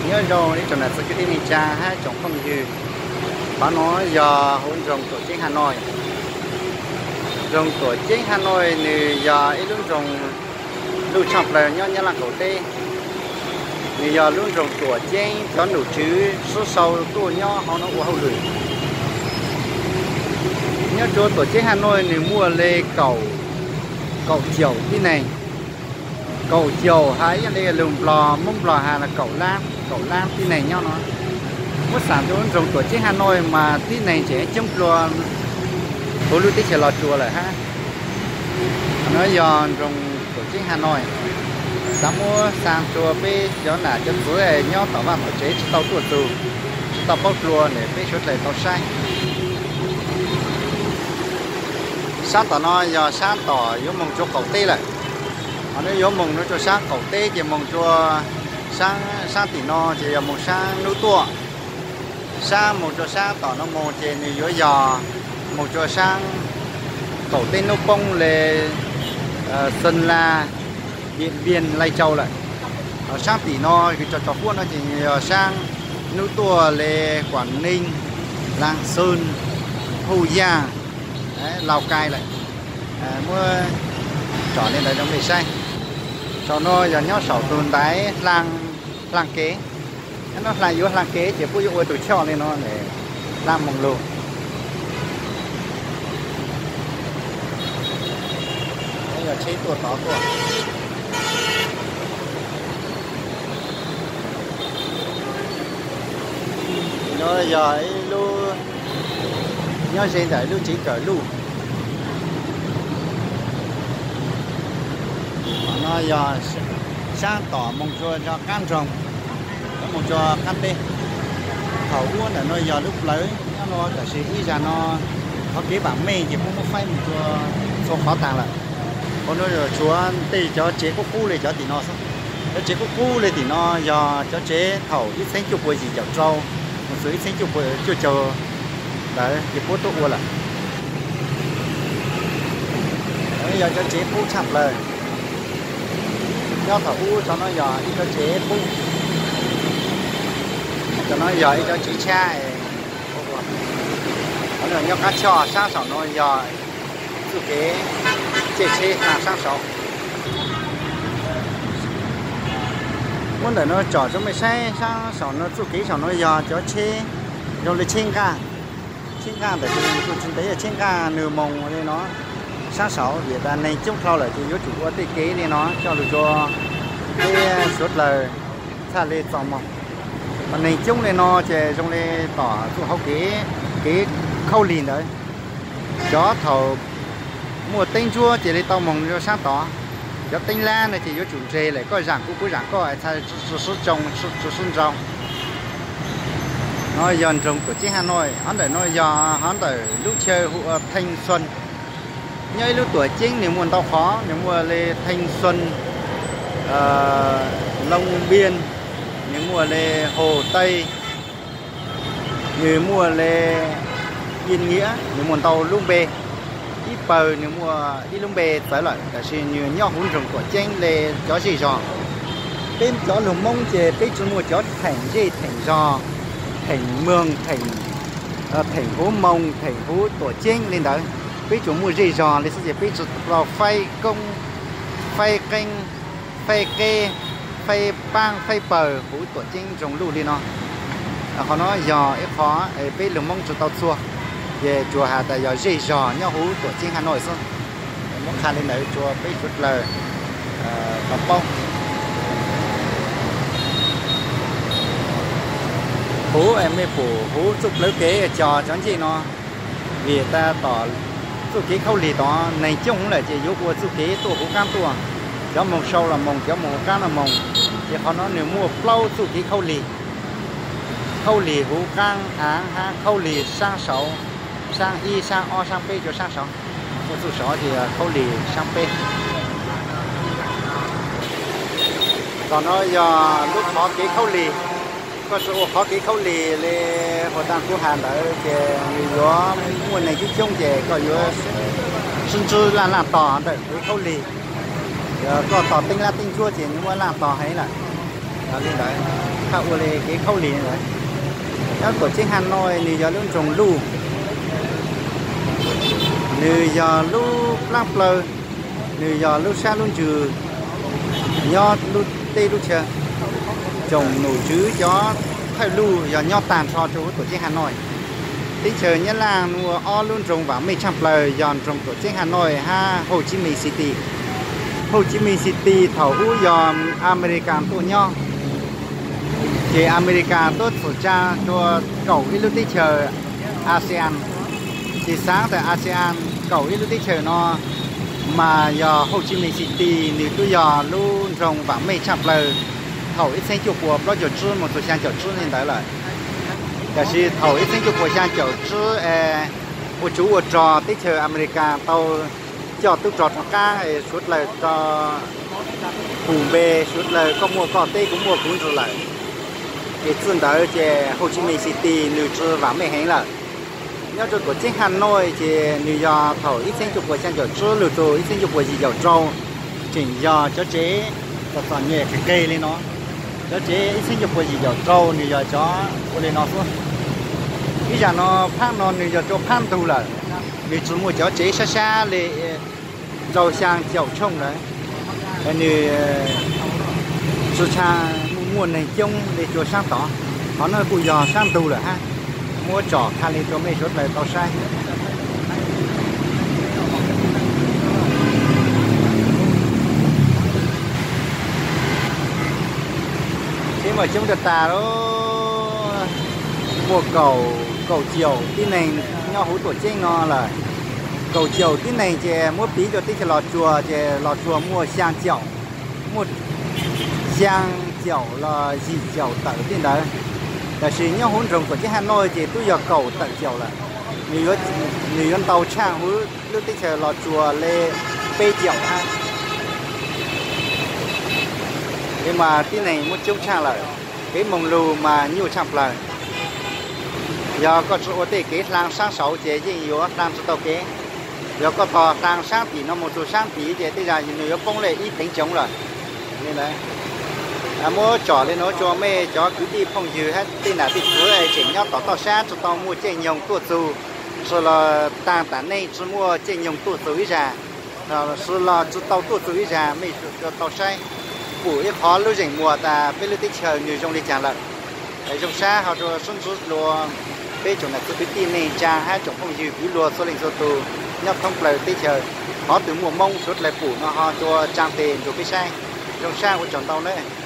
Nyob zoo ib tsoom nam txiv kwv tij neej tsa hab tsoom phooj ywg. Qhov no yog huv nroog Tuam Ceeb Hanoi. Nroog Tuam Ceeb Hanoi nws yog ib lub nroog luj tshaj plaws nyob Nyab Laj qaum teb. Nws yog lub nroog tuam ceeb cov nom tswv sib sau tuaj nyob hauv no ua hauj lwm. Nyob rua Tuam Ceeb Hanoi nws muaj le kaum, kaum caum tib neeg. Kaum caum has ib yam le lug Nplog, Moob Nplog has los kaum lab, kaum lab tib neeg nyob no. Muab xam rua nroog Tuam Ceeb Hanoi mas tib neeg tseem coob dlua huv lub teb chaws Los Tsuas lawm hab. No yog nroog Tuam Ceeb Hanoi. Xav muab xa rua peb cov nam cov txiv nyob tom vaj tom tsev tsis tau tuaj txug, tsis tau paub dlua tes peb suav dlawg tau saib. Saab tom no yog saab tom yuav moog rua qaum teb lawm. Ho nub yuav moog rua saab qaum teb ces moog rua saab tim no ces yog moog saab nub tuaj. Saab moog rua saab tom no moog ces nws yuav yog moog rua saab qaum teb nub poob le Xeeb Laj, Diam Npiam, Lais Tsau lawm. Ho saab tim no kws tso tso huab no ces yog saab nub tuaj le Kuam Neeb, Laas Xoos, Phuj Yaaj, Laus Kais lawm. Muab tsom le ntawd rua mej saib. Saum no yog nyob saum tug ntaiv Hlaaj Kev. Nyob no hlaaj yuav Hlaaj Kev ces puab yuav ua tug choj le no, hlaaj moog lug. Yog tsheb tuaj tod tuaj. No yog ib lub nyob ze ntawm lub tsev kawm luj. No yog saab tom moog rua qab nroog, moog rua qab teb. Thaum ub ntawm no yog lub plawv nyob no, tab sis ib zag no qhov kev vaam meej ces puab muab faib moog rua txhua qhov taag lawm. Qhov no tshuav tej cov tsev qub qub le cov tim no xwb. Cov tsev qub qub le tim no yog cov tsev thaum ib txheeb cuaj puas yim caum rau moog txug ib txheeb cuaj puas cuaj caug ntawd ces puab tuaj ua lawm. Yog cov tsev qub tshaj plawg. Nyob thaum ub tso no yog ib cov tsev qub. Tso no yog ib cov tsev tshab. Qhov no nyob qab choj, saab saum no yog txuj kev caij tsheb taag saab saud. Muab ntawm no tsom rua mej saib, saab saum no txuj kev saum no yog cov tsheb zoo le tsheb nqaj. Tsheb nqaj ntawm tus tsis ntev yog tsheb nqaj nwg moog le no. Saab saud vim tas neeg coob dlhau lawm ces yuav tsum ua tej kev le no coj lug rua peb suav dlawg txhaj le txaus moog. Neeg coob le no ces zoo le tom txuj hauv kev, kev khaub lig ntawd. Cov thaum muaj teeb ntsuab ces le tau moog rua saab tod. Cov teeb lab no ces yuav tsum ntseg lawm, koj zaam kuv, kuv zaam koj, txhaj tsi sib tsoo, tsi sib nrau. No yog nroog Tuam Ceeb Hanoi, hov ntawm no yog hov ntawm lub chaw hu ua Theej Xuan. Nyob ib lub tuam ceeb nwg muaj ntau qhov, nwg muaj le Theej Xuan, Loo Npiam, nwg muaj le Hoo Taij, nwg muaj le Yij Nyiav, nwg muaj ntau lub npe. Ib pawg nwg muaj ib lub npe txawv lawm, tab sis nwg nyob huv nroog tuam ceeb le cov zej zog. Peb cov lug Moob ces peb tsi muaj cov theem zej theem zog, theem moog, theem huv moos, theem huv tuam ceeb le ntawd. Peb tsuas muaj zej zog le xwb ces peb tsi tau faib koob, faib qeeb, faib qeb, faib paab, faib pawg huv tuam ceeb nroog luj le no. Qhov no yog ib qho peb lug Moob tsi tau txuag, ces tsuas has tas yog zej zog nyob huv tuam ceeb Hanoi xwb. Muab qha le ntawd rua peb suav dlawg tau paub. Huv, mej pum huv txuj plawv kev cov cov ncej no, vim tas tom txuj kev khaub lig tod neeg coob lawm ces yuav ua txuj kev tuaj huv qaab tuaj, cov moog sau los moog, cov moog huv qaab los moog. Ces qhov no nwg muaj plaub txuj kev khaub lig, khaub lig huv qaab aav hab khaub lig saab saud, saab ib, saab ob, saab peb, rua saab saud. Muaj txuj saud ces khaub lig saab peb. Tom no yog lub qhov kev khaub lig. Koj tsi ua qhov kev khaub lig le uas taag kuv has ntawd ces nwg yuav muaj neeg coob coob ces koj yuav sib ntsib laaj laaj tog ntawm kev khaub lig. Koj tog teeb lab teeb ntsuab ces nwg muaj laaj tog heev lawm. Li ntawd, thaum ua li kev khaub lig ntawd. Nyob tuam ceeb Hanoi nws yog lub nroog luj, nws yog lub plaab plawg, nws yog lub sab lub ntsws nyob lub teb lub chaw. Tsoom nom tswv cov thawj luj yog nyob taag nrho rua huv tuam ceeb Hanoi. Teb chaws Nyab Laaj nuav ob lub nroog vaam meej tshaaj plawg yog nroog tuam ceeb Hanoi hab Ho Chi Minh City. Ho Chi Minh City thaum ub yog America tuaj nyob, ces America tuaj txhum tsa rua kaum ib lub teb chaws ASEAN. Ces xaav tas ASEAN kaum ib lub teb chaws no mas yog Ho Chi Minh City nws twb yog lub nroog vaam meej tshaaj plawg thaum ib txheeb cuaj puas plaub caug tsib moog txug xyaa caum tsib li ntawd lawm. Tab sis thaum ib txheeb cuaj puas xyaa caum tsib es ua tsuv ua rog teb chaws America tau coj tub rog rov qaab es suav dlawg rov pum npe, suav dlawg koj muaj koj teb kuv muaj kuv nrug lawm. Ces txij ntawd ces Ho Chi Minh City nws tsi vaam meej heev lawm. Nyob rua tuam ceeb Hanoi ces nws yog thaum ib txheeb cuaj puas xyaa caum tsib lug txug ib txheeb cuaj puas yim caum rau, tseem yog cov tsev txom txom nyem qis qis li no. Cov tsev ib txheeb cuaj puas yim caum rau nws yog cov ua li no xwb. Ib zag no phaab no nws yog rua phaab ntug lawm, nws tsi muaj cov tsev sab sab li rau xyaa caum tshooj lawm. Nws tsi tshua muaj neeg coob li rua saab tod, qhov no kuj yog saab ntug lawm hab. Muab tsom qha li rua mej suav dlawg tau saib. Tsev mas coob tag tas lawm, muaj kaum, kaum caum tib neeg nyob huv tuam ceeb no lawm. Kaum caum tib neeg ces muab piv rua teb chaws Los Tsuas ces Los Tsuas muaj xyaa caum, muaj xyaa caum los yim caum tawm tej ntawd. Tab sis nyob huv nroog tuam ceeb Hanoi ces twb yog kaum tawm caum lawm. Nws yuav ntau tshaaj huv lub teb chaws Los Tsuas li peb caum hab. Li mas tib neeg muab coob tshaaj lawm, kev moog lug mas nyuaj tshaaj plawg. Yog koj tsi ua tej kev hla saab saud ces yeej yuav hla tsi tau kev. Yog koj tog hla saab tim no moog txug saab tid ces tej zag nws yuav poob le ib teev tsoov lawm. Li ntawd, muab tsom li no rua mej cov kwv tij phooj ywg hab tej nam tej txwv tseem nyob tom toj sab tsi tau muaj caij nyoog tuaj txug, tsi los taag tam neej tsi muaj caij nyoog tuaj txug ib zag, tsi los tsi tau tuaj txug ib zag, mej tau saib pum ib qhov lub zeem muag tas peb lub teb chaws nws zoo li caag lawm. Zoo sab ho rua sub ntsib dlua peb tsoom nam txwv kwv tij neej tsaa hab tsoom phooj ywg kwv luag txhua leej txhua tug nyob thoob plawg teb chaws, qhov twg muaj Moob suav dlawg pum no ho rua tsaa tes nrug peb saib. Zoo sab ua tsaug ntau nawb.